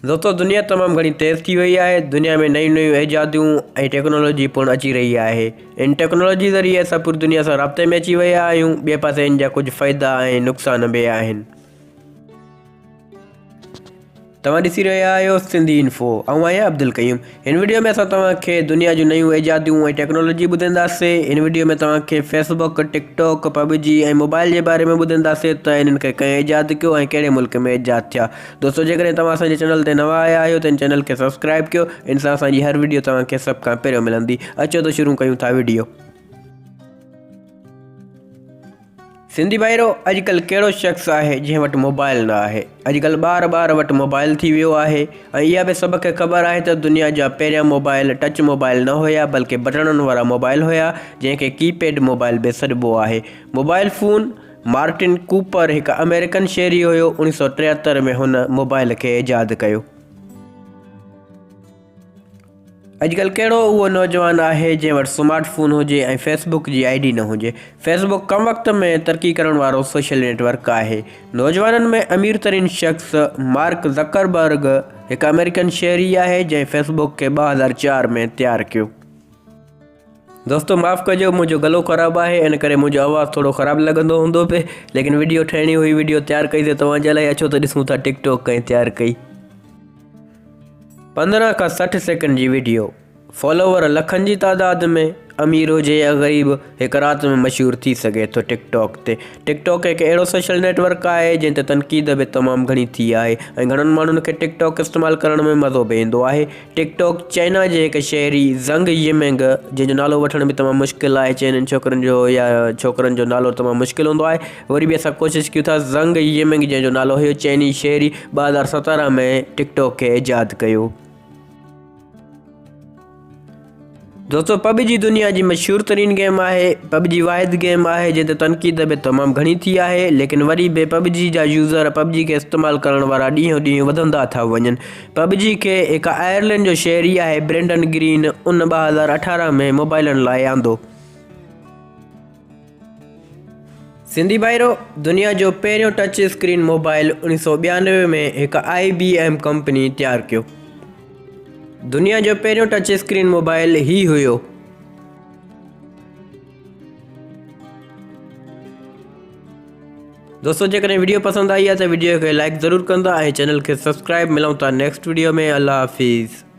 دوستو دنيا تمام گهڻي تيز ٿي وئي آهي دنيا ۾ نيون نيون ايجاديون ۽ ٽيڪنالاجي پڻ اچي رهي آهي ان ٽيڪنالاجي ذريعي اسان پوري دنيا سان رابطي ۾ اچي ويا آهيون ٻئي پاسي ان جا ڪجهه فائدا ۽ نقصان به آهن. توهان ڏسي رهيا آهيو سنڌي انفو آئون آهيان عبدالقيوم هن وڊيو ۾ اسان توهان کي دنيا جون نيون ايجاديون ۽ ٽيڪنالاجي ٻڌائينداسين هن وڊيو ۾ توهان کي Facebook TikTok PUBG ۽ mobile جي باري ۾ ٻڌائينداسين ته انهن کي ڪنهن ايجاد ڪيو ۽ ڪهڙي ملڪ ۾ ايجاد ٿيا دوستو جيڪڏهن توهان اسان جي چينل تي نوان آيا آهيو ته هن چينل کي سبسڪرائب ڪيو ان سان اسان جي هر وڊيو توهان کي سڀ کان پهريون ملندي اچو ته شروع ڪيون ٿا وڊيو. سنڌي ڀائرو اڄڪلهه ڪهڙو شخص آهي جنهن وٽ موبائل نه آهي اڄڪلهه ٻار ٻار وٽ موبائل ٿي ويو آهي ۽ اها به سڀ کي خبر آهي ته دنيا جا پهريان موبائل ٽچ موبائل نه هيا بلڪه بٽڻن وارا موبائل هيا جنهن کي ڪي پيڊ موبائل به سڏبو آهي موبائل فون مارٽن ڪوپر هڪ آمريڪن شهري هيو 1973 ۾ هن موبائل کي ايجاد ڪيو. اڄڪلهه ڪهڙو اهو نوجوان آهي جنهن وٽ سمارٽ فون هجي ۽ فيس بڪ جي I D نه هجي. فيس بڪ ڪم وقت ۾ ترقي ڪرڻ وارو سوشل نيٽ ورڪ آهي. نوجوانن ۾ امير ترين شخص مارڪ زڪربرگ هڪ آمريڪن شهري آهي جنهن فيس بڪ کي 2004 ۾ تيار ڪيو. دوستو معاف ڪجو منهنجو گلو خراب آهي ان ڪري منهنجو آواز ٿورو خراب لڳندو هوندو پي ليڪن وڊيو ٺهڻي هئي وڊيو تيار ڪئي سي توهان جي لاء اچو ته ڏسون ٿا ٽڪ ٽاڪ ڪنهن تيار ڪئي. 15 کان 60 سيڪنڊ جي وڊيو، فالوور لکن جي تعداد ۾، امير هجي يا غريب هڪ رات ۾ مشهور ٿي سگهي ٿو ٽڪ ٽاڪ تي. ٽڪ ٽاڪ هڪ اهڙو سوشل نيٽ ورڪ آهي جنهن تي تنقيد به تمام گهڻي ٿي آهي ۽ گهڻن ماڻهن کي ٽڪ ٽاڪ استعمال ڪرڻ ۾ مزو به ايندو آهي. ٽڪ ٽاڪ چائنا جي هڪ شهري زنگ يمينگ جنهن جو نالو وٺڻ به تمام مشڪل آهي چينين ڇوڪرن جو يا ڇوڪرن جو نالو تمام مشڪل هوندو آهي وري به اسان ڪوشش ڪيون ٿا زنگ يمنگ جنهن جو نالو هيو چيني شهري 2017 ۾ ٽڪ ٽاڪ کي ايجاد ڪيو. دوستو پب جي دنيا جي مشهور ترين گيم آهي پب جي واحد گيم آهي جنهن تي تنقيد به تمام گهڻي ٿي آهي ليڪن وري به پب جي جا يوزر پب جي کي استعمال ڪرڻ وارا ڏينهون ڏينهن وڌندا ٿا وڃن پب جي کي هڪ آئرلينڊ جو شهري آهي برينڊن گرين ان 2018 ۾ موبائلن لاء آندو. سنڌي ڀائرو! دنيا جو پهريون ٽچ اسڪرين موبائل 1992 ۾ هڪ آء بي ايم ڪمپني تيار ڪيو. دنيا جو پهريون ٽچ اسڪرين موبائل هي هيو. دوستو جيڪڏهن وڊيو پسند آئي آهي ته وڊيو کي لائڪ ضرور ڪندا ۽ چينل کي سبسڪرائب ملون ٿا نيڪسٽ وڊيو ۾ الله حافظ.